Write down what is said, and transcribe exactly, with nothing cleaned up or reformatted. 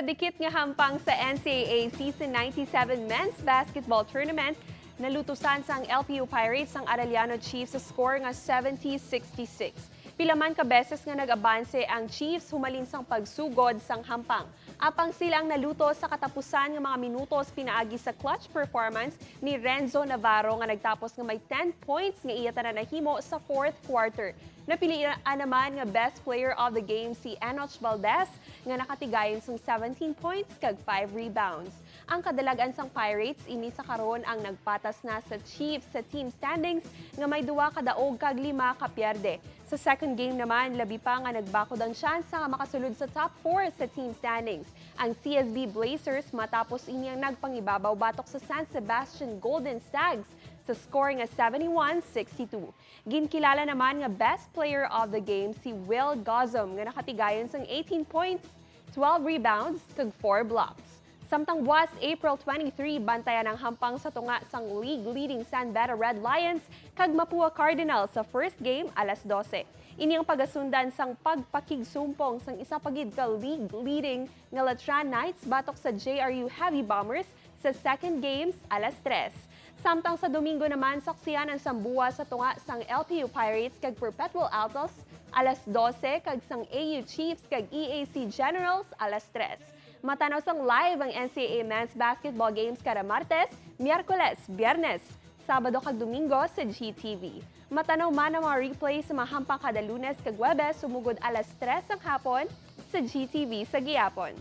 Dikit nga hampang sa N C A A Season ninety-seven Men's Basketball Tournament, nalutusan sang L P U Pirates ang Arellano Chiefs sa score nga seventy sixty-six. Pila man ka beses nga nag-abanse ang Chiefs humalin sang pagsugod sang hampang. Apang sila ang naluto sa katapusan nga mga minutos pinaagi sa clutch performance ni Renzo Navarro nga nagtapos nga may ten points nga iya tanan nahimo sa fourth quarter. Napilian naman nga best player of the game si Enoch Valdez nga nakatigayon sang seventeen points kag five rebounds. Ang kadalagan sang Pirates ini sa karon ang nagpatas na sa Chiefs sa team standings nga may duwa ka daog kag lima ka pierde. Sa second game naman, labi pa nga nagbakod ang tsansa nga makasulod sa top four sa team standings ang C S B Blazers matapos ini ang nagpangibabaw batok sa San Sebastian Golden Stags sa score nga seventy-one sixty-two. Ginkilala naman nga best player of the game si Will Gozum nga nakatigayon sang eighteen points, twelve rebounds, kag four blocks. Samtang buwas, April twenty-three, bantayan ang hampang sa tunga sang league-leading San Beda Red Lions kag Mapua Cardinals sa first game alas dose. Ini ang pagasundan sang pagpakigsumpong sang isa pa gid ka league-leading nga Letran Knights batok sa J R U Heavy Bombers sa second games alas tres. Samtang sa Domingo naman, saksian ang sambuwa sa tunga sang L P U Pirates kag Perpetual Altos alas dose kag sang A U Chiefs kag E A C Generals alas tres. Matanaw sang live ang N C A A Men's Basketball Games kada Martes, Miyerkules, Biyernes, Sabado kag Domingo sa G T V. Matanaw man ang mga replay sa mga hampang kada Lunes kag Huwebes sumugod alas tres sang hapon sa G T V sa gihapon.